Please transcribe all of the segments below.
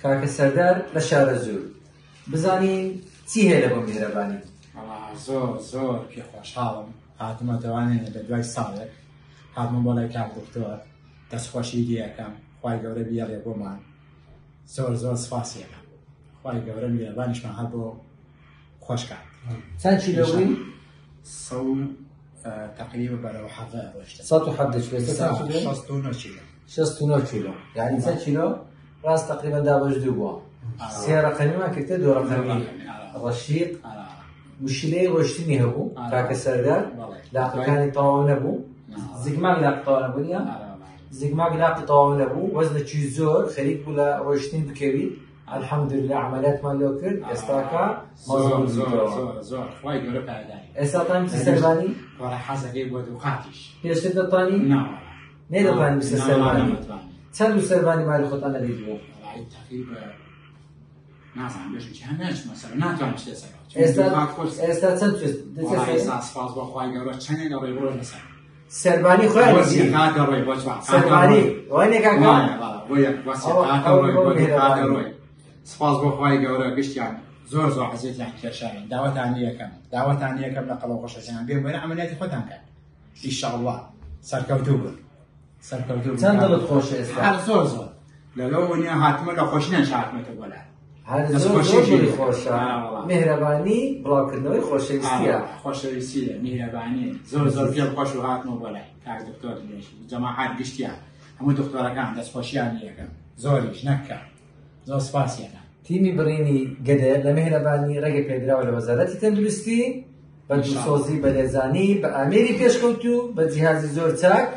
کاکە سەردار لە شارەزوور بزانین چی هەیە لە بۆ میهرەبانی. وەڵا زۆر زۆر پێ خۆشحاڵم هاتمەتەوانێ لە دوای ساڵێک هاتمە بۆ لای کاک دکتۆر دەستخۆشی لێ ئەکەم خوای گەورە بیەڵێ بۆمان زۆر زۆر سپاسی ئەکەم خوای گەورە میرەبانیشمان هەر بۆ خۆش کات. چەند کیلۆ بووی؟ سە و تقریبا بەرەو حەڤدە ڕۆیشتم. 117 کیلۆ ئێستا چەند کیلۆی؟ 69 کیلۆ. 69 کیلۆ یعنی چەند کیلۆ؟ ڕاست تقریبا دابەش دوو بووە سێ ڕەقەمیمان کردە دوو ڕەقەمی ڕەشیق مشکلەی ڕۆشتنی هەبوو کاکە سەردار لاقەکانی تەواو نەبوو زگماک لاق تەواو نەبوو نیە زگماک لاقی تەواو نەبوو وەزنێکی زۆر خەریک بوو لە ڕۆشتنی بکەوی الحمدلله عملیاتمان لۆ کرد ئێستاکە زۆر زۆر زۆر زۆر خوای گەورە پایەداری ئێستا تانی چ سەربانی وەڵا حەزەکەی بۆ دوو قاتیش پێشتر دەتوانی نا وەڵا نەیدەتوانی بچە سەربانی چەند و سەربانی ماری خۆتان نەدیت بوو وەڵای تقریبا نازانم بێژم چی هەر ناچمە سەر ناتوانم بچێ سەر ئێستا ئێستا چەند چێت دەچێت ئێستا سپاس بۆ خوای گەورە چەندێک ڕێ بۆ لەسەر سەربانی خۆیان بۆ سێ کاتە ڕۆی بۆ چوار سەربانی وانێ کاکە بۆ یەک بۆ سێ کاتە ڕۆی بۆ دوو کاتە ڕۆی سپاس بۆ خوای گەورە گشتیان زۆر زۆر عەزێتیان کێشاوین داوەتان یەکەم داوەتان یەکەم لە قەڵەو خۆشەکان بێن بۆ عەمەلیاتی خۆتان کەن ئیشاڵڵا سەرکەوتوو بن سەرکەوتوو چەند دڵت خۆشە ئێستا هەر زۆر زۆر لەلۆ ونیا هاتمە لە خۆشی نەش هاتمەتە بۆ لای هەر زۆر زۆر دڵی خۆشە میهرەبانی بڵاوکردنەوەی خۆشەویستیە خۆشەویستیە میهرەبانی زۆر زۆر پێم خۆش و هاتمەوە بۆ لای کاک دکتۆر جەماعەت گشتیان هەموو دکتۆرەکان دەستخۆشیان لێکەم زۆریش نەکە زۆر سپاسیەکەم تیمی بڕینی گەدە لە میهرەبانی ڕێگە پێدراوە لە وەزارەتی تەندروستی بە دڵسۆزی بە لێزانی بە ئامێری پێشکەوتوو بە جیهازی زۆر چاک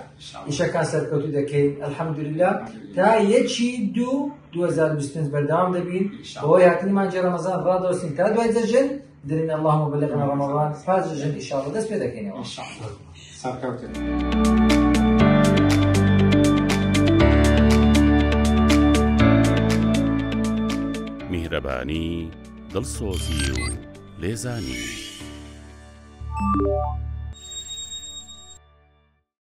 ئیشەکان سەرکەوتوو دەکەین الحمدلله تا یەکی دوو 2025 بەردەوام دەبین بەهۆی هاتنی مانگی ڕەمەزان ڕادەوەستین تا دوای جەژن دەرین اللهم بلغنا رمضان پاش جەژن ئینشاءالله دەست پێ دەکەینەوە سەرکەوتن. میهرەبانی، دڵسۆزی و لێزانی.